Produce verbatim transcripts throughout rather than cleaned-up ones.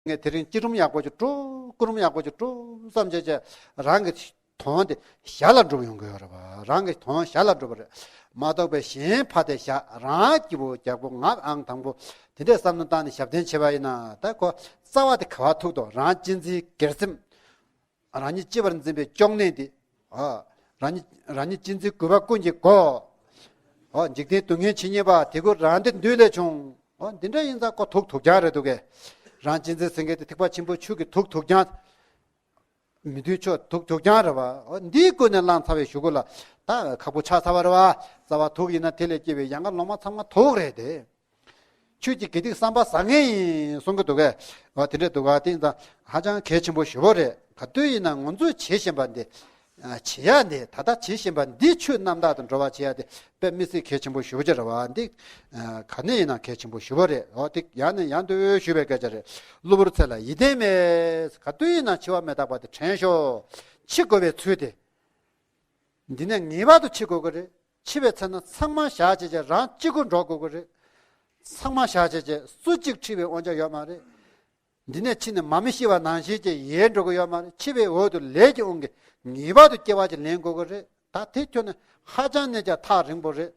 ངས་དེ་རིང་སྐྱིད་སྒྲོམ་ཡག་པོ་ཅིག་དཀྲོལ། སྐྱིད་སྒྲོམ་ཡག་པོ་ཅིག་དཀྲོལ་བསམ་བྱས་བྱས་རང་གི་དོན་དེ་གཞན་ལ་འགྲུབ་ཡོང་གི་ཡོད་རེད་བ། རང་གི་དོན་གཞན་ལ་འགྲུབ་པ་རེད་མ་གཏོགས་པའི་གཞན་ཕར་དེ་བཞག་རང་སྐྱིད་པོ་རྒྱག་པོ་ང་ཨང་དང་པོ་དེ་འདྲའི་བསམ་བློ་བཏང་ནས་ཞབས་བརྟན་བྱས་པ་ཡིན་ན། ད་ཁོ་རྩ་བ་དེ་ག་བ་ཐུག་དོ། རང་གཅེས་འཛིན་སྒེར་སེམས། རང་ཉིད་གཅེས་པར་འཛིན་པའི་གཅོང་ནད་འདི། ཨ། རང་ཉིད་རང་ཉིད་གཅེས་འཛིན་རྒུད་པ་ཀུན་གྱི་སྒོ། ཨ། འཇིག་རྟེན་སྡུག་བསྔལ་ཇི་སྙེད་པ། དེ་ཀུན་རང་བདེ་འདུལ་ལས་བྱུང་། ཨ། འདི་འདྲ་ཡིན་ཙང་ཁོ་དུག་དུག་རྐྱང་རེད་འདུག་གས། རང་གཅེས་འཛིན་ཟེར་མཁན་དེ་ཐེག་པ་ཆེན་པོའི་ཆོས་ཀྱི་དུག་དུག་རྐྱང་། མི་མཐུན་ཕྱོགས་དུག་དུག་རྐྱང་རེད་བ། ཨ། འདིའི་ཀུན་ནས་བླངས་ཚར་བའི་གཞུག་གུ་ལ་ད་ཁག་པོ་ཆགས་ཚར་བ་རེད་བ། རྩ་བ་དུག་ཡིན་ན་དེ་ལས་སྐྱེ་བའི་ཡན་ལག་ལོ་མ་ཚང་མ་དུག་རེད་དེ། ཆོས་ཀྱི་དགེ་སྡིག་བསམ་པ་བཟང་ངན་ཡིན་གསུང་གི་འདུག་གས། འོ་དེ་འདྲས་འདུག་ག་དེ་ཡིན་ཙང་ཧ་ཅང་གལ་ཆེན་པོ་ཞེ་པོ་རེད། ག་དུས་ཡིན་ན་ང་ཚོས་བྱེད་བཞིན་པ་འདི། ཨ། བྱེད་ཡ་འདི་ད་ལྟ་བྱེད་བཞིན་པ་འདི་ཆོས་རྣམ་དག་ཏུ་འགྲོ་བ་བྱེད་ཡ་དེ་དཔེ་མི་སྲིད་གལ་ཆེན་པོ་ཞེ་པོ་ཅིག་རེད་བ། འདི། ཨ། ག་ནས་ཡིན་ན་གལ་ཆེན་པོ་ཞེ་པོ་རེད། འོ་དེ་ཡང་ནས་ཡང་དུ་ཞུས་པའི་སྐད་ཆ་རེད། གློ་བུར་ཚེ་ལ་ཡིད་བརྟན་མེད། ག་དུས་ཡིན་ན་འཆི་བ་མི་རྟག་པ་དེ་དྲན་ཤོག་འཆི་དགོས་པའི་ཚུལ་དེ། འདི་ནས་ངེས་པར་དུ་འཆི་དགོས་ཀྱི་རེད། འཆི་བའི་ཚེ་ན་ཚང་མ་བཞག་བྱས་བྱས་རང་གཅིག་པུ་འགྲོ་དགོས་ཀྱི་རེད། ཚང་མ་བཞག་བྱས་བྱས་སུ་གཅིག་འཁྲིད་པའི་དབང་ཆ་ཡོད་མ་རེད། འདི་ནས་འཆི་ནས་མ་མི་ཤི་བ་ནང་བཞིན་བྱས་ཡལ་འགྲོ་གི་ཡོད་མ་རེད། འཆི་བའི་འོག་ཏུ་ལས་ཀྱི་དབང་གིས་ངེས་པར་དུ་སྐྱེ་བ་ཅིག་ལེན་དགོས་ཀྱི་རེད། ད་དེ་ཁྱོན་ནས་ཧ་ཅང་ནས་ཀྱང་ཐག་རིང་པོ་རེད།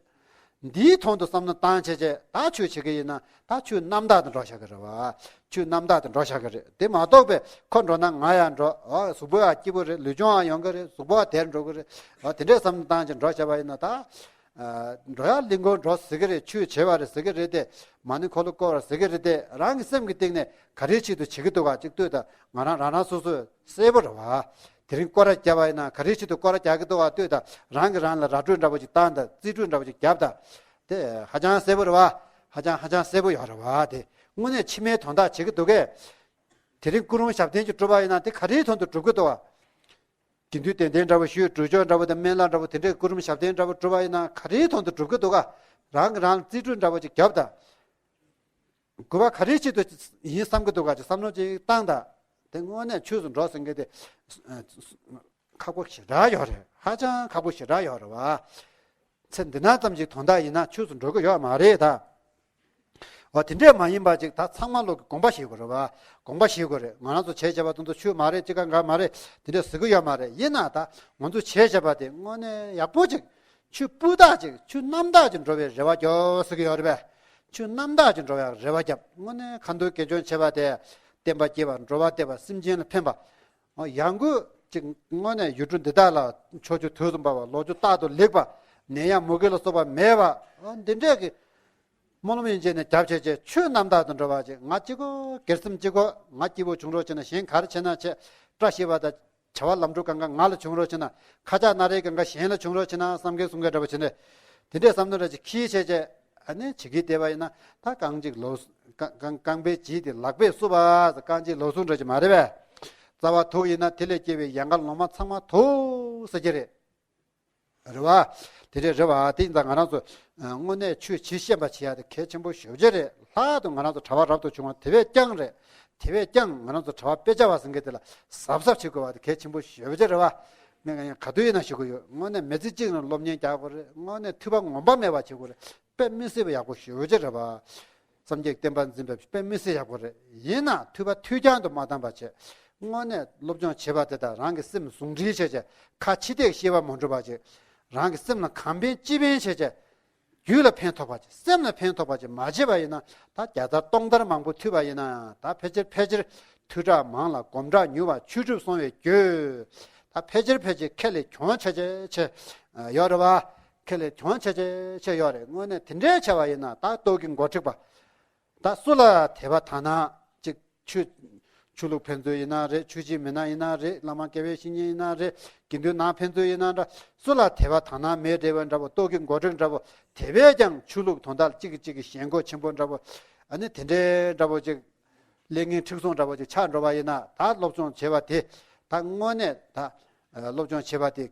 འདིའི་དོན་དུ་བསམ་བློ་བཏང་བྱས་བྱས་ད་ཆོས་བྱེད་ཀྱི་ཡིན་ན་ད་ཆོས་རྣམ་དག་ཏུ་འགྲོ་བཞག་གི་རེད་བ། ཆོས་རྣམ་དག་ཏུ་འགྲོ་བཞག་གི་རེད། དེ་མ་གཏོགས་པའི་ཁོ་འགྲོ་ན་ང་ཡང་འགྲོ། ཨ། གཟུགས་པོ་ཡང་སྐྱིད་པོ་རེད། ལུས་སྦྱོང་ཡང་ཡོང་གི་རེད། གཟུགས་པོ་ཡང་དེར་འགྲོ་གི་རེད། ཨ། དེ་འདྲའི་བསམ་བློ་བཏང་བྱས་འགྲོ་བཞག་པ་ཡིན་ན་ད། ཨ། འགྲོ་ཡ་གླིང་སྐོར་འགྲོ་ཟེར་གི་རེད། ཆོས་བྱེད་པ་རེད་ཟེར་གི་རེད་དེ། མ་ཎི་འཁོར་ལོ་བསྐོར་བ་ཟེར་གི་རེད་དེ། རང་གི་སེམས་ཀྱི་སྟེང་ནས་ག་རེའི་ཆེད་དུ་བྱེད་ཀྱི་འདུག་ག་ཅིག་ལྟོས་དང་། ང་རང་རང་རང་སོ་སོས་གསལ་པོ་རེད་བ། དེ་རིང་སྐོར་ར་བརྒྱབ་པ་ཡིན་ན་ག་རེའི་ཆེད་དུ་སྐོར་ར་རྒྱག་གི་འདུག་ག་ལྟོས་དང་། རང་གིས་རང་ལ་ར་སྤྲོད་འདྲ་པོ་ཅིག་བཏང་དང་། རྩིས་སྤྲོད་འདྲ་པོ་ཅིག་བརྒྱབ་དང་། དེ་ཧ་ཅང་གསལ་པོ་རེད་བ། ཧ་ཅང་ཧ་ཅང་གསལ་པོ་ཡོད་རེད་བ། དེ་དངོས་གནས་ཕྱི་མའི་དོན་དག་བྱེད་ཀྱི་འདུག་གས། དེ་རིང་སྐུ་རིམ་ཞབས་བརྟན་ཅིག་སྒྲུབ་པ་ཡིན་ན་དེ་ག་རེའི་དོན་དུ་སྒྲུབ་ཀྱི་འདུག་ག་དགེ་འདུན་གདན་འདྲེན་འདྲ་པོ་ཞུས། སྒྲུབ་ཆོག་འདྲ་པོ་དང་སྨན་བླ་འདྲ་པོ་དེ་འདྲའི་སྐུ་རིམ་ཞབས་བརྟན་འདྲ་པོ་སྒྲུབ་པ་ཡིན་ན་ག་རེའི་དོན་དུ་སྒྲུབ་ཀྱི་འདུག་ག་རང་གིས་རང་ལ་རྩིས་སྤྲོད་འདྲ་པོ་ཅིག་བརྒྱབ་དང་། དགོས་པ་ག་རེའི་ཆེད་དུ་ཡིན་བསམ་གྱི་འདུག་ག་ཅིག་བསམ་བློ་ཅིག་བཏང་དང་། དེ་དངོས་གནས་ཆོས་སུ་འགྲོ་ཟེར་མཁན་དེ་ཁག་པོ་ཞེ་དྲག་ཡོད་རེད། ཧ་ཅང་ཁག་པོ་ཞེ་དྲག་ཡོད་རེད་བ། ཚེ་འདི་ན་ཙམ་ཞིག་དོན་དག་ཡིན་ན་ཆོས་སུ་འགྲོ་གི་ཡོད་མ་རེད་ད། འོ་དེ་འདྲས་མ་ཡིན་པ་ཅིག་ད་ཚང་མ་ལོག་གི་དགོངས་པ་བཞེས་དགོས་རེད་བ། དགོངས་པ་བཞེས་དགོས་རེད། ང་རང་ཚོ་བྱས་བྱས་པ་དེ་ཚོ་ཆོས་མ་རེད། ཅི་ག་འགའ་མ་རེད། དེ་འདྲས་ཟེར་གི་ཡོད་མ་རེད། ཡིན་ན་ད་ང་ཚོ་བྱས་བྱས་པ་དེ་དངོས་གནས་ཡག་པོ་ཅིག་ཆོས་སྤུས་དག་ཅིག་ཆོས་རྣམ་དག་ཅིག་འགྲོ་བའི་རེ་བ་རྒྱོབ་ཟེར་གི་ཡོད་རེད་པས། ཆོས་རྣམ་དག་ཅིག་འགྲོ་བའི་རེ་བ་རྒྱབ། དངོས་གནས་ཁ་འདོན་དགེ་སྦྱོར་བྱས་པ་དེ་བསྟན་པ་སྐྱེས་པ། འགྲོ་བ་བདེ་བ། སེམས་ཅན་ལ་ཕན་པ། ཡང་སྒོས་ཅིག་དངོས་གནས་ཡུལ་གྲུ་འདི་དག་ལ་ཕྱོགས་བཅུ་དུས་གསུམ་པ་བ། ལོ་རྒྱུས་རྟག་ཏུ་ལེགས་པ། ནད་ཡམས་མུ་གེ་ལ་སོགས་པ་མེད་པ། འདི་འདྲས་ཀྱི་སྨོན་ལམ་ཡན་ཆད་ནས་རྒྱབ་བྱས་བྱས་ཆོས་རྣམ་དག་ཏུ་འགྲོ་བ་ཅིག་ང་གཅིག་གོ། སྒེར་སེམས་གཅིག་གོ། ང་སྐྱིད་པོ་བྱུང་རོགས་བྱས་ན་གཞན་ག་རེ་བྱས་ན་བྱས། བཀྲ་ཤིས་པ་དང་བྱ་བ་ལམ་འགྲོ་གང་ག་ང་ལ་བྱུང་རོགས་བྱས་ན། ཁ་ཆག་སྣ་རལ་གང་ག་གཞན་ལ་བྱུང་རོགས་བྱས་ན་བསམ་མཁན་གསུང་མཁན་འདྲ་པོ་བྱས་ནས། དེ་འདྲས་བསམ་བློ་འདྲ་ཅིག་འཁྱེར་བྱས་བྱས། ཨ་ནི་བྱེད་ཀྱི་བསྡད་པ་ཡིན་ན་ད་རྐང་གཅིག་ལོག་རྐང་རྐང་རྐང་པས་བརྗེད་དེ་ལག་པས་བསུབ་པ། རྐང་གཅིག་ལོག་སུ་འདྲ་ཅིག་མ་རེད་པས། རྩ་བ་དུག་ཡིན་ན་དེ་ལས་སྐྱེ་བའི་ཡན་གར་ལོ་མ་ཚང་མ་དུག་ཟེར་གྱི་རེད། རེད་བ། དེ་རེད་རེད་བ། དེ་ཡིན་ཙང་ང་རང་ཚོ་དངོས་གནས་ཆོས་བྱེད་ཤེས་པ་བྱེད་ཡ་དེ་གལ་ཆེན་པོ་ཞེ་པོ་ཅིག་རེད། ལྷག་ཏུ་ང་རང་ཚོ་གྲྭ་པ་རབ་ཏུ་བྱུང་བ་དེ་བས་ཀྱང་རེད། དེ་བས་ཀྱང་ང་རང་ཚོ་གྲྭ་པ་དཔེ་ཆ་བ་ཟེར་མཁན་དེ་ལ་གཟབ་གཟབ་བྱེད་དགོས་པ་དེ་གལ་ཆེན་པོ་ཞེ་པོ་ཅིག་རེད་བ། ངས་ཡང་ག་དུས་ཡིན་ན་ཞུ་གི་ཡོད། དངོས་གནས་མི་ཚེ་གཅིག་ནང་སློབ་གཉེར་རྒྱག་དགོས་རེད། དངོས་གནས་ཐོས་པ་ངོམས་པ་མེད་པ་བྱེད་དགོས་རེད། དཔེ་མི་སྲིད་པ་ཡག་པོ་ཞེ་པོ་ཅིག་རེད་བ། སངས་རྒྱས་བསྟན་པ་འཛིན་པའི་དཔེ་མི་སྲིད་ཡག་པོ་རེད། ཡིན་ན་ཐོས་པ་ཐོས་རྐྱང་དུ་མ་བཏང་བ་བྱས། དངོས་གནས་སློབ་སྦྱོང་བྱེད་པ་དེ་དག་རང་གི་སེམས་ཟུང་འབྲེལ་བྱས་བྱས་ཁ་ཕྱི་བལྟས་ཤེས་པ་མ་འགྲུབ་པ་བྱས། རང་གི་སེམས་ལ་གང་ཕན་ཅི་ཕན་བྱས་བྱས། རྒྱུད་ལ་ཕན་ཐོགས་པ་ཅིག་སེམས་ལ་ཕན་ཐོགས་པ་ཅིག་མ་བྱས་པ་ཡིན་ན། ད་བརྒྱ་ཚར་སྟོང་ཚར་མང་པོ་ཐོས་པ་ཡིན་ན་ད་ཕལ་ཆེར་ཕལ་ཆེར་ཐོས་གྲངས་མང་ལ་སྒོམ་གྲངས་ཉུང་བ་ཆོས་སྒྲུབ་སོང་བའི་རྒྱུ། ད་ཕལ་ཆེར་ཕལ་ཆེར་ཁས་ལེན་གྱོང་ཆེ་ཆེ་ཆེ་ཡོད་རེད་བ། ཁས་ལེན་གྱོང་ཆེ་ཆེ་ཆེ་ཡོད་རེད། དངོས་གནས་དེ་འདྲའི་ཆེ་བ་ཡིན་ན་ད་རྟོག་གེ་འགོ་ཁྲིད་པ། ད་སུ་ལ་དད་པ་དག་ན་ཅིག་ཆོས་ཆོས་ལུགས་ཕན་ཚུན་ཡིན་ན་རེད། ཆོས་བྱེད་མི་སྣ་ཡིན་ན་རེད། བླ་མ་དགེ་བའི་བཤེས་གཉེན་ཡིན་ན་རེད། དགེ་འདུན་ནང་ཕན་ཚུན་ཡིན་ན་འདྲ། སུ་ལ་དད་པ་དག་ན་མེད་འདྲ་བ་འདྲ་པོ། རྟོག་གེ་འགོ་ཁྲིད་འདྲ་པོ། དེ་བས་ཀྱང་ཆོས་ལུགས་དོན་དག་གཅིག་གིས་གཅིག་གི་ཞེན་ཁོག་ཆེན་པོ་འདྲ་པོ། ཨ་ནི་དེ་འདྲའི་འདྲ་པོ་ཅིག་ལས་ངན་མཁྲེགས་བཟུང་འདྲ་པོ་ཅིག་ཆགས་འགྲོ་བ་ཡིན་ན། ད་སློབ་སྦྱོང་བྱེད་པ་དེ་ད་དངོས་གནས་ད་སློབ་སྦྱོང་བྱེད་པ་དེ།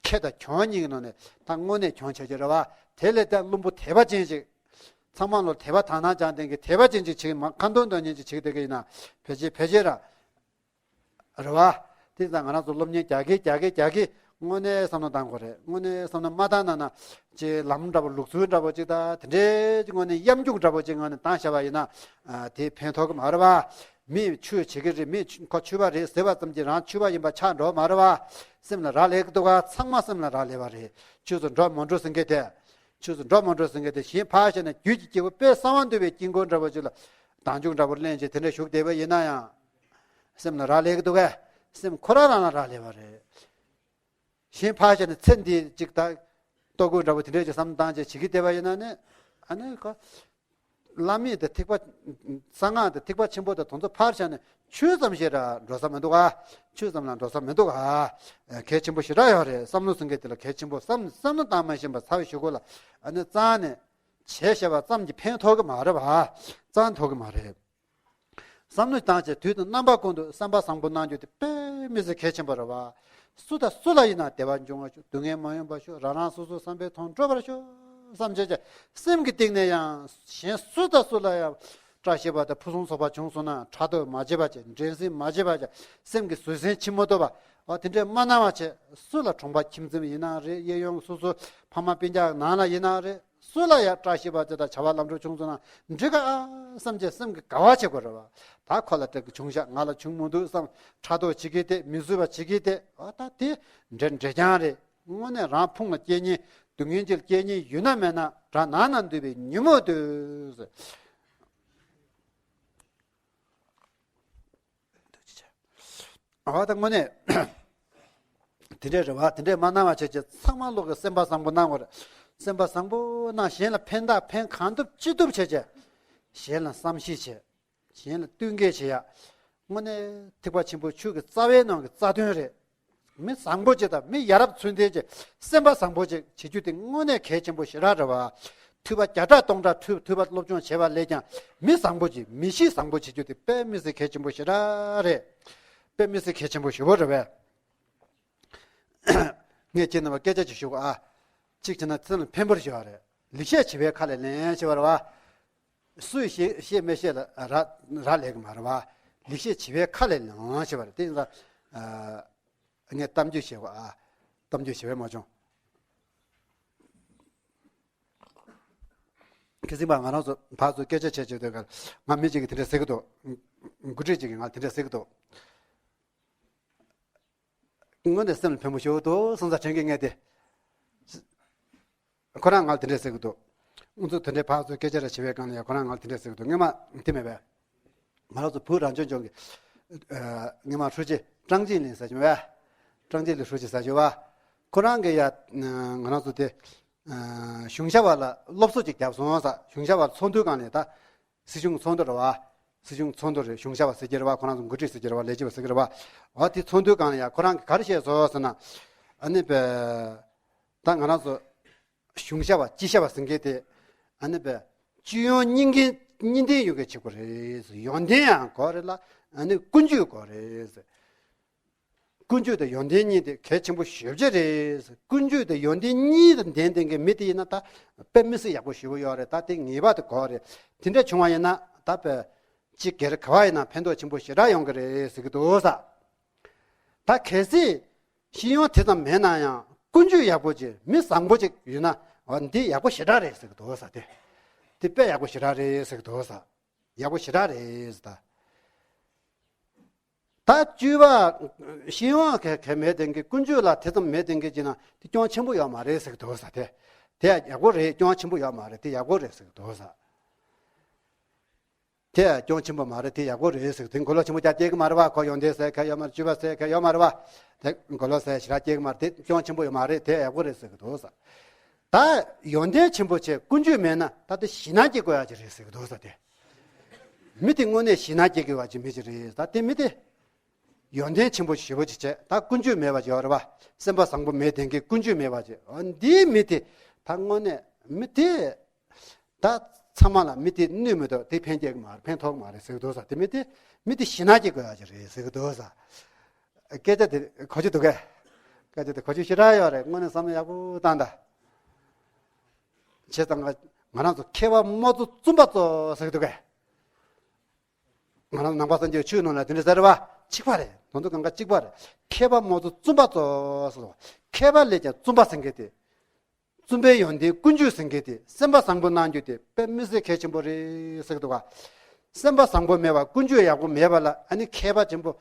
ཁེ་དང་གྱོང་གཉིས་ཀྱི་ནང་ནས་ད་དངོས་གནས་གྱོང་ཆེ་ཆེ་རེད་བ། དེ་ལས་ད་བླུན་པོ་དད་པ་ཅན་ཅིག་ཚང་མ་ལོ་དད་པ་དག་སྣང་བྱང་ལྡན་གྱི་དད་པ་ཅན་ཅིག་བྱེད་ཀྱི་མ། ཁ་འདོན་འདོན་མཁན་ཅིག་བྱེད་ཀྱི་བསྡད་ཀྱི་ཡིན་ན་ཕལ་ཆེར་ཕལ་ཆེར་ར་རེད་བ། དེ་ཙང་ང་རང་ཚོ་སློབ་གཉེར་རྒྱག་གི་རྒྱག་གི་རྒྱག་གི་དངོས་གནས་བསམ་བློ་བཏང་དགོས་རེད། དངོས་གནས་བསམ་བློ་མ་བཏང་ན་ན་ཅིག་ལམ་འདྲ་པོ་ལུགས་སྲོལ་འདྲ་པོ་ཅིག་ད་དེ་འདྲའི་དངོས་གནས་གཡམ་རྒྱུག་འདྲ་པོ་ཅིག་ངོས་ནས་བཏང་བཞག་པ་ཡིན་ན་དེ་ཕན་ཐོགས་ཀྱི་མ་རེད་བ། མིས་ཆོས་བྱེད་ཀྱི་རེད། མིས་ཁོ་ཆོས་པ་རེད་ཟེར་བ་ཙམ་གྱིས་རང་ཆོས་པ་ཡིན་པ་ཆགས་འགྲོ་མ་རེད་བ། སེམས་ལ་རག་ལས་ཀྱི་འདུག་ག་ཚང་མ་སེམས་ལ་རག་ལས་པ་རེད། ཆོས་སུ་འགྲོ་མ་འགྲོ་ཟེར་མཁན་དེ། ཆོས་སུ་འགྲོ་མ་འགྲོ་ཟེར་མཁན་དེ་གཞན་ཕར་བཞག་ན་རྒྱུད་ཀྱི་སྐྱེ་བོ་དཔེ་གསང་བ་འདུས་པའི་དཀྱིལ་འཁོར་འདྲ་པོ་ཅིག་ལ་བདག་འཇུག་འདྲ་པོ་ལེན་བྱས་དེ་འདྲ་བཞུགས་བསྡད་པ་ཡིན་ན་ཡང་། སེམས་ལ་རག་ལས་ཀྱི་འདུག་གས། སེམས་ཁོ་རང་རང་ལ་རག་ལས་པ་རེད། གཞན་ཕར་བཞག་ནས་ཚེ་འདི་གཅིག་དང་། ལྟོ་གོས་འདྲ་པོ་དེ་འདྲས་ཀྱི་བསམ་བློ་བཏང་བྱས་བྱེད་ཀྱི་བསྡད་པ་ཡིན་ན་ནི། ཨ་ནི་ཁོ། བླ་མེད་དང་ཐེག་པ། གསང་སྔགས་དང་ཐེག་པ་ཆེན་པོ་དང་དེ་ཚོ་ཕར་བཞག་ནས་ཆོས་ཙམ་ཞིག་ལ་འགྲོ་ས་མི་འདུག་ག་ཆོས་ཙམ་ལ་འགྲོ་ས་མི་འདུག་ག་གལ་ཆེན་པོ་ཞེ་དྲག་ཡོད་རེད། བསམ་བློ་ཟིན་མཁན་དེ་ལ་གལ་ཆེན་པོ་བསམ་བསམ་བློ་བཏང་མ་ཤེས་པ་ཚ་བའི་ཞུ་གོ་ལ། ཨ་ནི་རྩ་ནས་བྱས་བཞག་པ་ཙམ་གྱིས་ཕན་ཐོགས་ཀྱི་མ་རེད་བ། རྩ་ནས་ཐོགས་ཀྱི་མ་རེད། བསམ་བློ་བཏང་བྱས་དུས་དང་རྣམ་པ་ཀུན་ཏུ་བསམ་པ་བཟང་པོ་གནང་རྒྱུ་དེ་དཔེ་མི་སྲིད་གལ་ཆེན་པོ་རེད་བ། སུ་དང་སུ་ལ་ཡིན་ན་བདེ་བ་འབྱུང་བར་ཤོག་སྡུག་བསྔལ་མ་ཡོང་བར་ཤོག་རང་རང་སོ་སོའི་བསམ་པའི་དོན་འགྲུབ་པར་ཤོག་བསམ་བྱས་བྱས་སེམས་ཀྱི་གཏིང་ནས་ཡང་གཞན་སུ་དང་སུ་ལ་ཡང་བཀྲ་ཤིས་པ་དང་ཕུན་སུམ་ཚོགས་པ་བྱུང་སོང་ན་ཕྲག་དོག་མ་བྱེད་པ་བྱས། འགྲན་སེམས་མ་བྱེད་པ་བྱས། སེམས་ཀྱི་བཟོད་བསྲན་ཆེན་མོ་ཐོབ་པ། འོ་དེ་འདྲས་མ་གནང་བ་བྱས། སུ་ལ་གྲོང་པ་ཁྱིམ་མཚེས་ཡིན་ན་རེད། གཡས་གཡོན་སོ་སོ་ཕ་མ་སྤུན་ཀྱག་ནང་ལ་ཡིན་ན་རེད། སུ་ལ་ཡང་བཀྲ་ཤིས་པ་དེ་དང་བྱ་བ་ལམ་འགྲོ་བྱུང་སོང་ན་འགྲིག་ག་ཨ་བསམ་བྱས་སེམས་ཀྱི་དགའ་བ་བྱེད་དགོས་རེད་བ། ད་ཁོ་ལ་དེ་བྱུང་ཤག་ང་ལ་བྱུང་མི་འདུག་བསམ་ཕྲག་དོག་བྱེད་ཀྱི་དེ། མི་བཟོད་པ་བྱེད་ཀྱི་དེ། འོ་ད་དེ་འདྲེ་འདྲེ་རྐྱང་རེད། དངོས་གནས་རང་ཕུང་ལ་སྐྱེ་ཉེན་སྡུག་བསྔལ་གྱི་སྐྱེ་ཉེན་ཡོད་ན་མེད་ན་དགྲ་ནང་ན་འདུས་པའི་ཉོན་མོངས་དུས། འོ་ད་དངོས་གནས། དེ་འདྲས་རེད་བ། དེ་འདྲས་མ་གནང་བ་བྱས་བྱས་ཚང་མ་ལོག་གི་སེམས་པ་བཟང་པོ་གནང་དགོས་རེད། སེམས་པ་བཟང་པོ་གནང་གཞན་ལ་ཕན་བཏགས། ཕན་གང་ཐུབ་ཅི་ཐུབ་བྱས་བྱས། གཞན་ལ་བསམ་ཤེས་བྱས། གཞན་ལ་བསྟུན་མཁས་བྱེད་ཡ། དངོས་གནས་ཐེག་པ་ཆེན་པོའི་ཆོས་ཀྱི་རྩ་བའི་ནང་གི་རྩ་དོན་རེད། མི་བཟང་པོ་ཅིག་དང་མི་ཡ་རབས་ཚུལ་ལྡན་གྱི་སེམས་པ་བཟང་པོ་ཅིག་བྱེད་རྒྱུ་དེ་དངོས་གནས་གལ་ཆེན་པོ་ཞེ་དྲག་རེད་བ། ཐོས་པ་བརྒྱ་ཕྲག་སྟོང་ཕྲག་ཐོས། ཐོས་པ་སློབ་སྦྱོང་བྱས་པ་ལས་ཀྱང་མི་བཟང་པོ་ཅིག་མི་གཤིས་བཟང་པོ་བྱེད་རྒྱུ་དེ་དཔེ་མི་སྲིད་གལ་ཆེན་པོ་ཞེ་དྲག་རེད། དཔེ་མི་སྲིད་གལ་ཆེན་པོ་ཞེ་པོ་རེད་བས། ངས་ཁྱེད་རྣམ་པ་སྐད་ཆ་ཅིག་ཞུ་གོ་ཨ། གཅིག་བྱས་ན་ཚེ་ལ་ཕན་པར་བྱེད་པ་རེད། ལེགས་བཤད་བྱིས་པའི་ཁ་ལས་ལེན་བྱེད་པ་རེད་བ། སུས་ཤེས་ཤེས་མི་ཤེས་ལ་རག་རག་ལས་ཀྱི་མ་རེད་བ། ལེགས་བཤད་བྱིས་པའི་ཁ་ལས་ལེན་བྱེད་པ་རེད། དེ་ཡིན་ཙང་། ངས་གཏམ་རྒྱུད་བཤད་གོ་ཨ། གཏམ་རྒྱུད་བྱེད་པའི་མ་བྱུང་། ཁ་སང་ང་རང་ཚོ་ཕར་ཚུར་སྐད་ཆ་བྱེད་བྱེད་དུས་ཀར་ང་མི་གཅིག་གིས་དེ་འདྲ་ཟེར་གི་འདུག་འགོ་ཁྲིད་གཅིག་གིས་ང་ལ་དེ་འདྲ་ཟེར་གི་འདུག་དངོས་གནས་སེམས་ལ་ཕན་པོ་ཞིག་འདུག་སོང་ཙང་དྲན་གི་ངས་དེ། ཁོ་རང་ང་ལ་དེ་འདྲ་ཟེར་གི་འདུག་ང་ཚོ་དེ་འདྲའི་ཕར་ཚུར་སྐད་ཆ་རེ་བྱེད་པའི་སྒང་ལ་ཡང་ཁོ་རང་ང་ལ་དེ་འདྲ་ཟེར་གི་འདུག་སྔོན་མ་དེ་མེད་པས། ང་རང་ཚོ་བོད་རང་སྐྱོང་ལྗོངས་ཀྱི་སྔོན་མ་ཧྲུའུ་ཅི་ཀྲང་ཅིན་ལིན་ཟེར་གྱི་མེད་པས། ཀྲང་ཅིན་ལིན་ཧྲུའུ་ཅི་ཟེར་གྱི་བ། ཁོ་རང་གིས་ཡ་ང་རང་ཚོ་དེ་གཞུང་ཞབས་པ་ལ་སློབ་གསོ་ཅིག་བརྒྱབ་སོང་ས། གཞུང་ཞབས་པ་ཚོགས་འདུའི་སྒང་ལ་ད། སྲིད་གཞུང་ཚོགས་འདུ་རེད་བ། སྲིད་གཞུང་ཚོགས་འདུ་རེད། གཞུང་ཞབས་པ་ཟེར་གྱི་རེད་བ། ཁོ་རང་ཚོ་འགོ་ཁྲིད་ཟེར་གྱི་རེད་བ། ལས་བྱེད་པ་ཟེར་གྱི་རེད་བ། འོ་དེ་ཚོགས་འདུའི་སྒང་ལ་ཡ་ཁོ་རང་གིས་ག་རེ་བཤད་སོང་ཟེར་ན། ཨ་ནི་པས། ད་ང་རང་ཚོ་གཞུང་ཞབས་པ་སྤྱི་ཞབས་པ་ཟེར་མཁན་དེ། ཨ་ནི་པས། སྤྱི་ཡོངས་གཉིས་ཀའི་གཉིས་ལྡན་ཡོང་མཁན་བྱེད་དགོས་རེད། ཡོན་ཏན་ཡང་དགོས་རེད་ལ། ཨ་ནི་ཀུན་སྤྱོད་དགོས་རེད། ཀུན་སྤྱོད་དང་ཡོན་ཏན་གཉིས་དེ་གལ་ཆེན་པོ་ཞེ་པོ་ཅིག་རེད། ཀུན་སྤྱོད་དང་ཡོན་ཏན་གཉིས་དང་ལྡན་ལྡན་གྱི་མི་དེ་ཡིན་ན་ད་དཔེ་མི་སྲིད་ཡག་པོ་ཞེ་པོ་ཡོད་རེད། ད་དེ་ངེས་པར་དུ་དགོས་རེད། དེ་འདྲ་བྱུང་བ་ཡིན་ན་ད་དཔེ་སྤྱི་སྒེར་ག་བ་ཡིན་ན་ཕན་ཐོགས་ཆེན་པོ་ཞེ་དྲག་ཡོང་གི་རེད་ཟེར་གྱི་འདུག་ས། ད་གལ་སྲིད་སྤྱི་ཡོངས་དེ་ཙམ་མེད་ན་ཡང་ཀུན་སྤྱོད་ཡག་པོ་ཅིག་མི་བཟང་པོ་ཅིག་ཡོད་ན་འོ་འདི་ཡག་པོ་ཞེ་དྲག་རེད་ཟེར་གྱི་འདུག་ས། དེ་དེ་དཔེ་ཡག་པོ་ཞེ་དྲག་རེད་ཟེར་གྱི་འདུག་ས། ཡག་པོ་ཞེ་དྲག་རེད་ཟེར་ད། ད་སྤྱོད་པ་སྤྱི་ཡོངས་གལ་གལ་མེད་དེང་གི་ཀུན་སྤྱོད་ལ་དེ་ཙམ་མེད་དེང་གི་ཅི་ན་དེ་སྐྱོན་ཆེན་པོ་ཡོད་མ་རེད་ཟེར་གི་འདུག་ས། དེ་དེ་ཡག་པོ་རེད། སྐྱོན་ཆེན་པོ་ཡོད་མ་རེད། དེ་ཡག་པོ་རེད་ཟེར་གི་འདུག་ས། དེ་སྐྱོན་ཆེན་པོ་མ་རེད། དེ་ཡག་པོ་རེད་ཟེར་གི་དེ་མགོ་ལོག་ཆེན་པོ་རྒྱག་སྐྱེ་གི་མ་རེད་བ། ཁོ་ཡོན་ཏན་ཟེར་གལ་ཡོད་མ་རེད། སྤྱོད་པ་ཟེར་གལ་ཡོད་མ་རེད་བ། དེ་མགོ་ལོག་ཟེར་ཞེ་དྲག་སྐྱེ་གི་མ་རེད། དེ་སྐྱོན་ཆེན་པོ་ཡོད་མ་རེད། དེ་ཡག་པོ་རེད་ཟེར་གི་འདུག་ས། ད་ཡོན་ཏན་ཆེན་པོ་བྱས་ཀུན་སྤྱོད་མེད་ན་ད་དེ་ཞེད་སྣང་སྐྱེ་དགོས་ཡ་ཅིག་རེད་ཟེར་གི་འདུག་ས། དེ་མི་དེ་དངོས་གནས་ཞེད་སྣང་སྐྱེ་དགོས་པ་ཅིག་མི་ཅིག་རེད། ད་དེ་མི་དེ་ཡོན་ཏན་ཆེན་པོ་ཞེ་པོ་ཅིག་བྱས། ད་ཀུན་སྤྱོད་མེད་པ་ཅིག་ཡོད་རེད་བ། སེམས་པ་བཟང་པོ་མེད་དེང་གི་ཀུན་སྤྱོད་མེད་པ་ཅིག་འདིའི་མི་དེ་ད་དངོས་གནས་མི་དེ་ད་ཚང་མ་ལ་མི་དེ་གནོད་མི་ཐུབ། དེ་ཕན་སྐྱེལ་གི་མ་རེད། ཕན་ཐོགས་གི་མ་རེད་ཟེར་གི་འདུག་ས། དེ་མི་དེ་མི་དེ་ཞེད་སྣང་སྐྱེ་དགོས་ཡ་ཅིག་རེད་ཟེར་གི་འདུག་ས། སྐད་ཆ་དེ་གོ་རྒྱུ་འདུག་གས། སྐད་ཆ་དེ་གོ་རྒྱུ་ཞེ་དྲག་ཡོད་རེད། དངོས་གནས་བསམ་བློ་ཡག་པོ་བཏང་དང་། བྱས་ཙང་ང་ང་རང་ཚོ་མཁས་པ་དམངས་གཙོ་བཙུན་པ་གཙོ་ཟེར་གི་འདུག་གས། ང་རང་ནང་པ་སངས་རྒྱས་ཆོས་ནང་ལ་དེ་འདྲ་ཟེར་བ་གཅིག་པ་རེད། དོན་དུ་གང་ག་གཅིག་པ་རེད། མཁས་པ་དམངས་གཙོ་བཙུན་པ་གཙོ་ཟེར་བ། མཁས་པ་ལས་ཀྱང་བཙུན་པ་ཟེར་མཁན་དེ། བཙུན་པའི་ཡོན་ཏན་ཀུན་སྤྱོད་ཟེར་མཁན་དེ་སེམས་པ་བཟང་པོ་གནང་རྒྱུ་དེ་དཔེ་མི་སྲིད་གལ་ཆེན་པོ་རེད་ཟེར་གི་འདུག་ག་སེམས་པ་བཟང་པོ་མེད་པ་ཀུན་སྤྱོད་ཡག་པོ་མེད་པ་ལ་ཨ་ནི་མཁས་པ་ཆེན་པོ་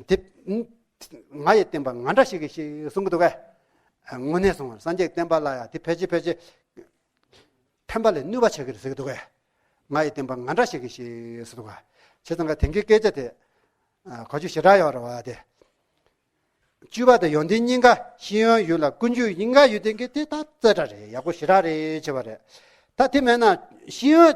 དེ་ང་ཡི་བསྟན་པ་ང་འདྲ་ཞིག་གིས་ཤིག་གསུང་གི་འདུག་གས། དངོས་གནས་སོང་བ་སངས་རྒྱས་བསྟན་པ་ལ་ཡང་དེ་ཕལ་ཆེར་ཕལ་ཆེར་ཕན་པ་ལས་ནུས་པ་ཆགས་ཀྱི་རེད་ཟེར་གི་འདུག་གས། ང་ཡི་བསྟན་པ་ང་འདྲ་ཞིག་གིས་ཤིག་ཟེར་འདུག་གས། བྱས་ཙང་ག་དེང་གི་སྐད་ཆ་དེ་གོ་རྒྱུ་ཞེ་དྲག་ཡོད་རེད་བ་དེ། སྤྱོད་པ་དང་ཡོན་ཏན་གཉིས་ཀ་ཤེས་ཡོན་ཡོད་ལ་ཀུན་སྤྱོད་གཉིས་ཀ་ཡོད་དེ་གི་དེ་ད་རྩེ་དྲག་རེད། ཡག་པོ་ཞེ་དྲག་རེད་བྱས་པ་རེད། ད་དེ་མེད་ན་ཤེས་ཡོན་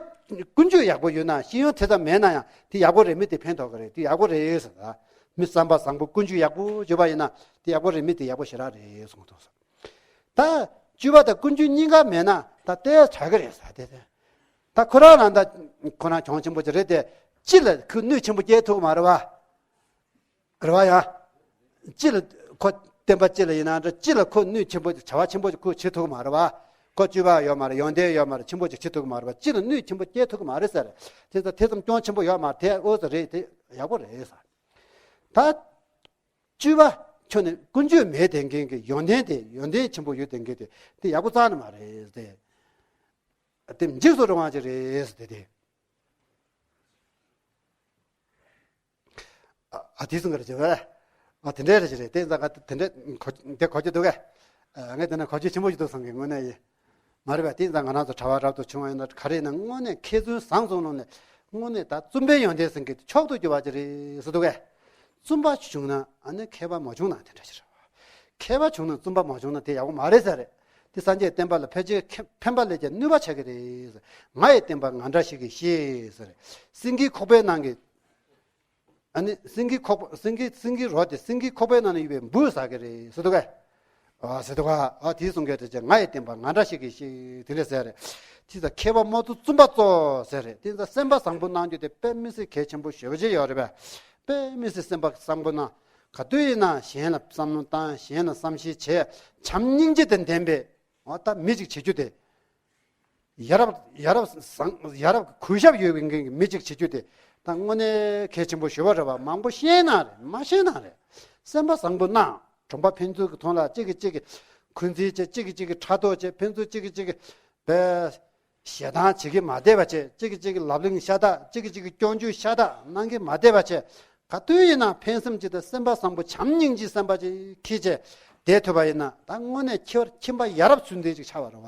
ཀུན་སྤྱོད་ཡག་པོ་ཡོད་ན་ཤེས་ཡོན་དེ་ཙམ་མེད་ན་ཡང་དེ་ཡག་པོ་རེད། མི་དེ་ཕན་ཐོགས་ཀྱི་རེད། དེ་ཡག་པོ་རེད་ཟེར། ད་མི་བསམ་པ་བཟང་པོ་ཀུན་སྤྱོད་ཡག་པོ་བྱས་པ་ཡིན་ན་དེ་ཡག་པོ་རེད། མི་དེ་ཡག་པོ་ཞེ་དྲག་རེད་གསུངས་འདུག་ཟེར། ད་སྤྱོད་པ་དང་ཀུན་སྤྱོད་གཉིས་ཀ་མེད་ན་ད་ལྟའི་དྲག་གི་རེད་ཟེར། དེ་དེ་ད་ཁོ་རང་རང་ད་ཁོ་རང་གྱོང་ཆེན་པོ་ཅིག་རེད་དེ་སྤྱི་ལ་ཁོས་གནོད་ཆེན་པོ་སྐྱེལ་ཐུབ་ཀྱི་མ་རེད་བ། རེད་བ་ཡ། སྤྱི་ལ་ཁོ་བསྟན་པ་སྤྱི་ལ་ཡིན་ན་འདྲ་སྤྱི་ལ་ཁོ་གནོད་ཆེན་པོ་བྱ་བ་ཆེན་པོ་ཅིག་ཁོས་བྱེད་ཐུབ་ཀྱི་མ་རེད་བ། ཁོ་སྤྱོད་པ་ཡོད་མ་རེད། ཡོན་ཏན་ཡོད་མ་རེད། ཆེན་པོ་ཅིག་བྱེད་ཐུབ་ཀྱི་མ་རེད་བ། སྤྱི་ལ་གནོད་ཆེན་པོ་སྐྱེལ་ཐུབ་ཀྱི་མ་རེད་ཟེར། དེ་ཚོ་དེ་ཙམ་གྱོང་ཆེན་པོ་ཡོད་མ་རེད། དེ་ཨོ་ཙི་རེད། དེ་ཡག་པོ་རེད་ཟེར། ད་སྤྱོད་པ་ཁྱོན་ནས་ཀུན་སྤྱོད་མེད་དེ་མཁན་གྱི་ཡོན་ཏན་དེ་ཡོན་ཏན་ཆེན་པོ་ཡོད་དེ་མཁན་དེ་དེ་ཡག་པོ་རྩ་ནས་མ་རེད་དེ། དེ་འཇིགས་སུ་རུང་བ་ཅིག་རེད་དེ་དེ། ཨ་དེ་གསུང་གི་རེད་བྱས་པས། ཨ་དེ་འདྲས་རེད་ཅེ་རེད། དེ་ཙང་ག་དེ་འདྲས་གོ་དེ་གོ་རྒྱུ་འདུག་གས། ངས་དེ་ན་གོ་རྒྱུ་ཆེན་པོ་ཞིག་འདུག་བསམ་གི་དངོས་གནས་ཡིན། མ་རེད་པས། དེ་ཙང་ང་རང་ཚོ་གྲྭ་པ་རབ་ཏུ་བྱུང་བ་ཡིན་ན་ག་རེ་ཡིན་ན་དངོས་གནས་མཁས་བཙུན་བཟང་བཙུན་ལོང་ནས་དངོས་གནས་ད་བཙུན་པའི་ཡོན་ཏན་ཟེར་གི་མཆོག་ཏུ་གྱུར་པ་ཅིག་རེད་ཟེར་འདུག་གས། བཙུན་པ་བྱུང་ན་ཨ་ནི་མཁས་པ་མ་བྱུང་ན་དེ་འདྲ་ཞིག་རེད། མཁས་པ་བྱུང་ན་བཙུན་པ་མ་བྱུང་ན་དེ་ཡག་པོ་མ་རེད་ཟེར་རེད། དེ་སངས་རྒྱས་བསྟན་པ་ལ་ཕལ་ཆེར་ཕན་པ་ལས་ཀྱང་གནོད་པ་ཆགས་ཀྱི་རེད་ཟེར། ང་ཡི་བསྟན་པ་ང་འདྲ་ཞིག་གིས་ཤེས་ཟེར་རེད། སེང་གེའི་ཁོག་པའི་ནང་གི་ཨ་ནི་སེང་གེ་ཁོག་པ་སེང་གེ་སེང་གེ་རོ་དེ་སེང་གེ་ཁོག་པའི་ནང་ན་ཡོད་པའི་འབུ་ཟ་གི་རེད་ཟེར་འདུག་གས། ཨ་ཟེར་འདུག་ག་ཨ་དེའི་གསུང་གི་དེ་ཅན་ང་ཡི་བསྟན་པ་ང་འདྲ་ཞིག་གིས་ཤེས་དེ་འདྲ་ཟེར་རེད། དེ་ཚོ་མཁས་པ་མ་ཐུབ་བཙུན་པ་གཙོ་ཟེར་རེད། དེ་ཚོ་སེམས་པ་བཟང་པོ་གནང་རྒྱུ་དེ་དཔེ་མི་སྲིད་གལ་ཆེན་པོ་ཞེ་པོ་ཅིག་ཡོད་རེད་པས། དཔེ་མི་སྲིད་སེམས་པ་བཟང་པོ་གནང་། ག་དུས་ཡིན་ན་གཞན་ལ་བསམ་བློ་བཏང་། གཞན་ལ་བསམ་ཤེས་བྱས། བྱམས་སྙིང་རྗེ་དང་ལྡན་པའི་ཨོ་ད་མི་ཅིག་བྱེད་རྒྱུ་དེ། ཡ་རབས་ཡ་རབས་བཟང་ཡ་རབས་གུས་ཞབས་ཡོད་པའི་མགྲིན་གྱི་མི་གཅིག་བྱེད་རྒྱུ་དེ་ད་དངོས་གནས་གལ་ཆེན་པོ་ཞེ་པོ་རེད་བ། མང་པོ་ཤེས་ན་རེད་མ་ཤེས་ན་རེད། སེམས་པ་བཟང་པོ་གནང་། གྲོང་པ་ཕན་ཚུན་གྱི་ཐོག་ལ་གཅིག་གིས་གཅིག་གི་འཁོན་འཛིན་བྱེད། གཅིག་གིས་གཅིག་གི་ཕྲག་དོག་བྱེད། ཕན་ཚུན་གཅིག་གིས་གཅིག་གི་བའི་ཞེ་སྡང་བྱེད་ཀྱི་མ་བསྡད་པ་བྱེད། གཅིག་གིས་གཅིག་གི་ལབ་གླེང་ཤ་སྟག་གཅིག་གིས་གཅིག་གི་སྐྱོན་བརྗོད་ཤ་སྟག་གནང་གི་མ་བསྡད་པ་བྱེད། ག་དུས་ཡིན་ན་ཕན་སེམས་ཀྱི་དང་སེམས་པ་བཟང་པོ་བྱམས་སྙིང་རྗེའི་སེམས་པ་ཅིག་འཁྱེར་བྱས་བསྡད་ཐུབ་པ་ཡིན་ན་ད་དངོས་གནས་ཁྱི་ཁྱིམ་པ་ཡ་རབས་ཚུལ་ལྡན་ཅིག་ཆགས་པ་རེད་བ།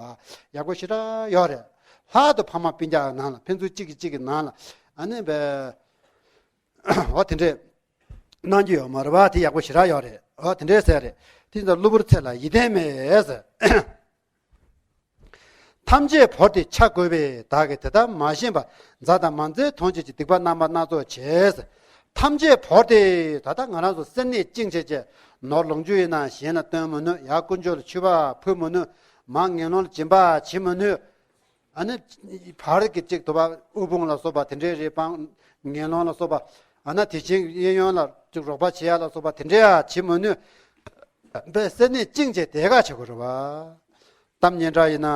ཡག་པོ་ཞེ་དྲག་ཡོད་རེད། ལྷག་ཏུ་ཕ་མ་སྤུན་ཀྱག་ནང་ལ་ཕན་ཚུན་གཅིག་གིས་གཅིག་གི་ནང་ལ་ཨ་ནི་བས་འོ་དེ་འདྲས་གནང་རྒྱུ་ཡོད་མ་རེད་བ། དེ་ཡག་པོ་ཞེ་དྲག་ཡོད་རེད། འོ་དེ་འདྲས་ཟེར་རེད། དེ་ཚོ་གློ་བུར་ཚེ་ལ་ཡིད་བརྟན་མེད་ཟེར། ཐམས་ཅད་བོར་ཏེ་འཆའ་དགོས་པས། བདག་གིས་དེ་ལྟར་མ་ཤེས་པ། མཛའ་དང་མ་མཛའི་དོན་བྱེད་ཀྱི་སྡིག་པ་རྣམ་པ་སྣ་ཚོགས་བྱས། ཐམས་ཅད་བོར་ཏེ་ད་ལྟ་ང་རང་ཚོ་སེམས་ནད་བཅིངས་བྱས་བྱས་ནོར་ལོངས་སྤྱོད་ཡིན་ན་གཞན་ལ་སྟོན་མི་ནུས། ཡར་དཀོན་མཆོག་ལ་མཆོད་པ་ཕུལ་མི་ནུས། མར་ངན་སློང་ལ་སྦྱིན་པ་བྱེད་མི་ནུས། ཨ་ནི་བར་གྱི་གཅིག་དུ་བ་དབུལ་ཕོངས་ལ་སོགས་པ་དེ་འདྲའི་རེ་སྤང་ངན་སློང་ལ་སོགས་པ་ཨ་ན་དེ་བཞིན་གཡས་གཡོན་ལ་གཅིག་རོགས་པ་བྱེད་ཡ་ལ་སོགས་པ་དེ་འདྲའི་ཡ་བྱེད་མི་ནུས། པའི་སེམས་ནད་བཅིངས་བྱས་དེ་ག་བྱེད་དགོས་རེད་བ། གཏམ་སྙན་གྲགས་ཡིན་ན།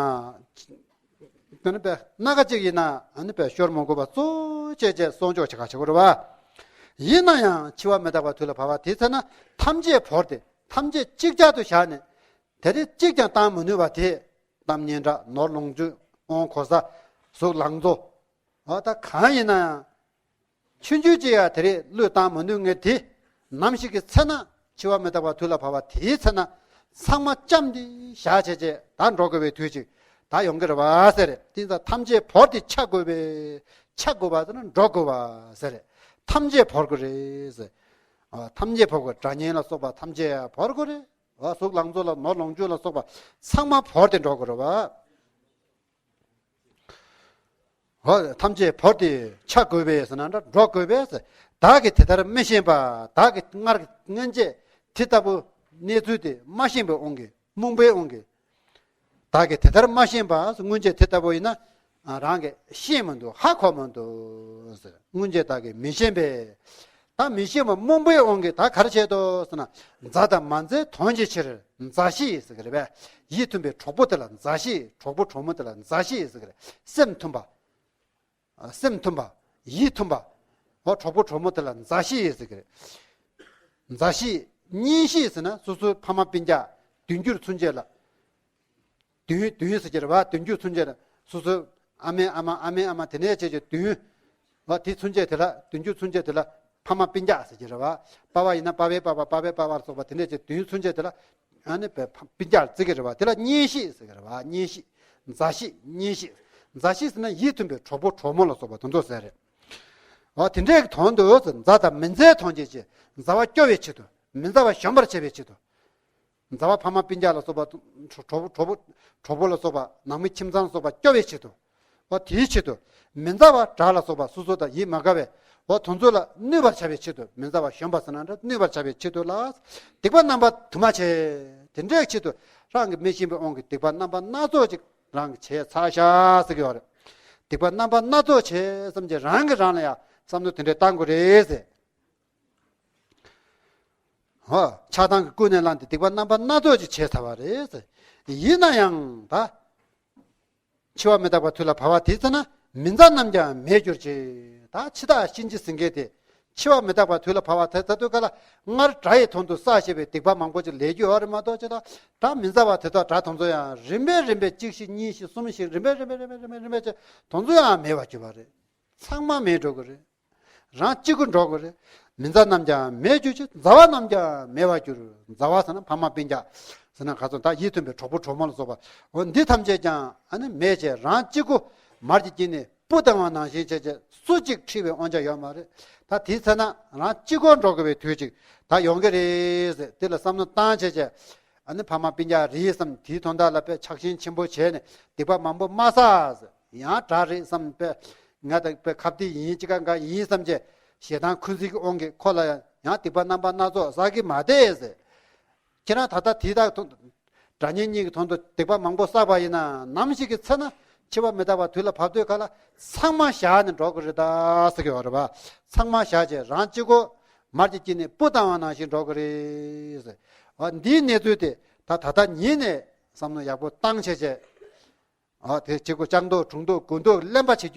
དེ་ནི་པའི་སྣ་ཁ་གཅིག་ཡིན་ན་ཨ་ནི་པའི་ཤོར་མ་དགོས་པ་གཙོ་བོ་བྱས་བྱས་གསོག་འཇོག་བྱེད་ག་བྱེད་དགོས་རེད་བ། ཡིན་ན་ཡང་འཆི་བ་མི་རྟག་པའི་དུས་ལ་བབ་པ་དེ་ཚེ་ན་ཐམས་ཅད་བོར་ཏེ་ཐམས་ཅད་གཅིག་ཅར་དུ་བཞག་ནས་དེ་རེ་གཅིག་ཀྱང་བཏང་མི་ནུས་པ་དེ་གཏམ་སྙན་གྲགས་ནོར་ལོངས་སྤྱོད་དབང་གོ་ས་གཟུགས་ལང་ཚོ། འོ་ད་གང་ཡིན་ན་ཡང་། ཆུང་ཆུང་ཅིག་ཡང་དེ་རེད་བློས་བཏང་མ་ནུས་ངེས་དེ། ནམ་ཞིག་གི་ཚེ་ན་འཆི་བ་མི་རྟག་པ་དུས་ལ་བབ་པ་དེའི་ཚེ་ན་ཚང་མ་ཅམ་དེ་བཞག་བྱས་བྱས་ད་འགྲོ་དགོས་པའི་དུས་ཅིག་ད་ཡོང་གི་རེད་བ་ཟེར། དེ་ཚོ་ཐམས་ཅད་བོར་ཏེ་འཆའ་དགོས་པས། འཆའ་དགོས་པ་ཟེར་ན་འགྲོ་དགོས་པ་ཟེར། ཐམས་ཅད་བོར་དགོས་རེད་ཟེར། ཨ་ཐམས་ཅད་བོར་དགོས། དགྲ་གཉེན་ལ་སོགས་པ་ཐམས་ཅད་བོར་དགོས་རེད། ཨ་གཟུགས་ལང་ཚོ་ལ་ནོར་ལོངས་སྤྱོད་ལ་སོགས་པ་ཚང་མ་བོར་ཏེ་འགྲོ་དགོས་རེད་བ། འོ་ཐམས་ཅད་བོར་ཏེ་འཆའ་དགོས་པས་ཟེར་ན་འདྲ་འགྲོ་དགོས་པས་ཟེར། བདག་གིས་དེ་ལྟར་མི་ཤེས་པ། བདག་གིས་སྔར་སྔོན་ཆད་དེ་ལྟ་བུ་གནས་ཚུལ་དེ་མ་ཤེས་པའི་དབང་གིས་རྨོངས་པའི་དབང་གིས། བདག་གིས་དེ་ལྟར་མ་ཤེས་པ་ཟེར། སྔོན་ཆད་དེ་ལྟ་བུ་ཡིན་ན་རང་གིས་ཤེས་མི་འདུག་ཧ་གོ་མི་འདུག་ཟེར། སྔོན་ཆད་བདག་གིས་མི་ཤེས་པས། ད་མི་ཤེས་པ་རྨོངས་པའི་དབང་གིས་ད་ག་རེ་བྱས་འདུག་ཟེར་ན། མཛའ་དང་མ་མཛའི་དོན་བྱེད་ཕྱིར་མཛའ་བཤེས་ཟེར་གི་རེད་པས། ཡིད་མཐུན་པའི་གྲོགས་པོ་དེ་ལ་མཛའ་བཤེས། གྲོགས་པོ་གྲོགས་མོ་དེ་ལ་མཛའ་བཤེས་ཟེར་གི་རེད། སེམས་མཐུན་པ། ཨ་སེམས་མཐུན་པ། ཡིད་མཐུན་པ། འོ་གྲོགས་པོ་གྲོགས་མོ་དེ་ལ་མཛའ་བཤེས་ཟེར་གི་རེད། མཛའ་བཤེས། གཉེན་བཤེས་ཟེར་ན་སོ་སོའི་ཕ་མ་སྤུན་ཀྱག་བདུན་འགྱུར་ཚུན་ཆད་ལ། བདུན་བདུན་ཟེར་གྱི་རེད་བ། བདུན་འགྱུར་ཚུན་ཆད་ལ་སོ་སོའི་ཨ་མའི་ཨ་མ་ཨ་མའི་ཨ་མ་དེ་ནས་བྱས་ཀྱི་བདུན། བ་དེ་ཚུན་ཆད་དེ་ལ་བདུན་ཅུ་ཚུན་ཆད་དེ་ལ་ཕ་མ་སྤུན་ཀྱག་ཟེར་གྱི་རེད་བ། པ་ཕ་ཡིན་ན་པ་ཕའི་པ་ཕ་པ་ཕའི་པ་ཕ་ལ་སོགས་པ་དེ་འདྲས་ཀྱི་བདུན་ཚུན་ཆད་དེ་ལ་ཨ་ནི་སྤུན་ཀྱག་བརྩི་གི་རེད་བ། དེ་ལ་གཉེན་བཤེས་ཟེར་གི་རེད་བ། གཉེན་བཤེས། མཛའ་བཤེས། གཉེན་བཤེས། མཛའ་བཤེས་ཟེར་ན་ཡིད་མཐུན་པའི་གྲོགས་པོ་གྲོགས་མོ་ལ་སོགས་པ་དེ་ཚོ་ཟེར་རེད། འོ་དེ་འདྲའི་གི་དོན་དུ་མཛའ་དང་མི་མཛའི་དོན་བྱེད་ཅིང་མཛའ་བ་སྐྱོ་བའི་ཆེད་དུ། མི་མཛའ་བ་གཞོམ་པར་བྱ་བའི་ཆེད་དུ། མཛའ་བ་ཕ་མ་སྤུན་ཀྱག་ལ་སོགས་པ་གྲོགས་གྲོགས་གྲོགས་པོ་ལ་སོགས་པ་ནང་མི་ཁྱིམ་ཚང་ལ་སོགས་པ་སྐྱོ་བའི་ཆེད་དུ། འོ་དེའི་ཆེད་དུ། མི་མཛའ་བ་དགྲ་ལ་སོགས་པ་སོ་སོ་དང་ཡིད་མ་དགའ་བའི་འོ་དེ་ཚོ་ལ་གནོད་པར་བྱ་བའི་ཆེད་དུ། མི་མཛའ་བ་གཞོམ་པ་ཟེར་ན་འདྲ་གནོད་པར་བྱ་བའི་ཆེད་དུ་ལ། སྡིག་པ་རྣམ་པ་དུ་མ་བྱས། དེ་འདྲའི་ཆེད་དུ་རང་གི་མི་ཤེས་པའི་དབང་གིས་སྡིག་པ་རྣམ་པ་སྣ་ཚོགས་ཅིག་རང་གིས་བྱས་ཚར་ཤག་ཟེར་གྱི་ཡོད་རེད། སྡིག་པ་རྣམ་པ་སྣ་ཚོགས་བྱས་བསམ་གྱི་རང་གིས་རང་ལ་ཡང་བསམ་བློ་དེ་འདྲ་བཏང་དགོས་རེད་ཟེར། ཧོ། ཆགས་སྡང་གིས་ཀུན་ནས་བསླངས་ཏེ་སྡིག་པ་རྣམ་པ་སྣ་ཚོགས་ཅིག་བྱས་ཚར་བ་རེད་ཟེར། ཡིན་ན་ཡང་ད། འཆི་བ་མི་རྟག་པ་དུས་ལ་བབ་པ་དེ་ཚེ་ན་མི་མཛའ་རྣམས་ཀྱང་མེད་གྱུར་ཅིག་ད་འཆི་བདག་གཤིན་རྗེ་ཟེར་མཁན་དེ། འཆི་བ་མི་རྟག་པ་དུས་ལ་བབ་པ་དེ་ད་དུས་ག་ལ་སྔར་དགྲ་ཡི་དོན་དུ་བསགས་བཞག་པའི་སྡིག་པ་མང་པོ་ཅིག་ལས་རྒྱུ་ཡོད་རེད་མ་གཏོགས། ཅི་ད་དགྲ་མི་མཛའ་བ་དེ་དག་དགྲ་དེ་ཚོ་ཡང་རིམ་པས་རིམ་པས་གཅིག་ཤིག་གཉིས་ཤིག་གསུམ་ཤིག་རིམ་པས་རིམ་པས་རིམ་པས་རིམ་པས་རིམ་པས་ཅིག་དེ་ཚོ་ཡང་མེད་པར་གྱུར་པ་རེད། ཚང་མ་མེད་འགྲོ་གི་རེད། རང་གཅིག་པུ་འགྲོ་གི་རེད། མི་མཛའ་རྣམས་ཀྱང་མེད་གྱུར་ཅིག་མཛའ་བ་རྣམས་ཀྱང་མེད་པར་གྱུར། མཛའ་བ་ཟེར་ན་ཕ་མ་སྤུན་ཀྱག་ཟེར་ན་ག་ཚོད་ད་ཡིད་མཐུན་པའི་གྲོགས་པོ་གྲོགས་མོ་ལ་སོགས་པ། འོ་འདི་ཐམས་ཅད་ཀྱང་ཨ་ནི་མེད་བྱས་རང་གཅིག་པུ་མར་གྱི་དཀྱིལ་ནས་སྤུ་ལྡང་བ་ནང་བཞིན་བྱས་བྱས་སུ་གཅིག་འཁྲིད་པའི་དབང་ཆ་ཡོད་མ་རེད། ད་དེའི་ཚེ་ན་རང་གཅིག་པོ་འགྲོ་དགོས་པའི་དུས་ཅིག་ད་ཡོང་གི་རེད་ཟེར། དེ་ལ་བསམ་བློ་བཏང་བྱས་བྱས། ཨ་ནི་ཕ་མ་སྤུན་ཀྱག་རེད་བསམ་དེའི་དོན་དག་ལ་དཔེ་ཆགས་ཞེན་ཆེན་པོ་བྱས་ནས་སྡིག་པ་མང་པོ་མ་བསགས། ཡང་དགྲ་རེད་བསམ་དཔེ་ང་དང་དཔེ་ཁ་བདེ་ཡིན་ཅི་ག་འགའ་ཡིན་བསམ་བྱས་ཞེ་སྡང་འཁོན་འཛིན་གྱི་དབང་གིས་ཁོ་ལ་ཡང་སྡིག་པ་རྣམ་པ་སྣ་ཚོགས་བསགས་ཀྱི་མ་བསྡད་ཟེར། ཁྱེད་རང་ད་ལྟ་དེ་དག་དོན་དགྲ་གཉེན་གཉིས་ཀྱི་དོན་དུ་སྡིག་པ་མང་པོ་བསགས་པ་ཡིན་ན་ནམ་ཞིག་གི་ཚེ་ན་འཆི་བ་མི་རྟག་པ་དུས་ལ་བབ་དུས་ག་ལ་ཚང་མ་བཞག་ནས་འགྲོ་གི་རེད་ད་ཟེར་གྱི་ཡོད་རེད་པ། ཚང་མ་བཞག་བྱས་རང་གཅིག་པོ་མར་གྱི་དཀྱིལ་ནས་སྤུ་ལྡང་བ་ནང་བཞིན་འགྲོ་གི་རེད་ཟེར། འོ་འདིའི་གནས་ཚུལ་དེ་ད་ད་ལྟ་ཉིད་ནས་བསམ་བློ་ཡག་པོ་བཏང་བྱས་བྱས། འོ་དེ་གཅིག་པོ་ལྕགས་རྡོ་གྲུང་རྡོ་དགུ་རྡོ་གླེན་པ་བྱེད་རྒྱུ།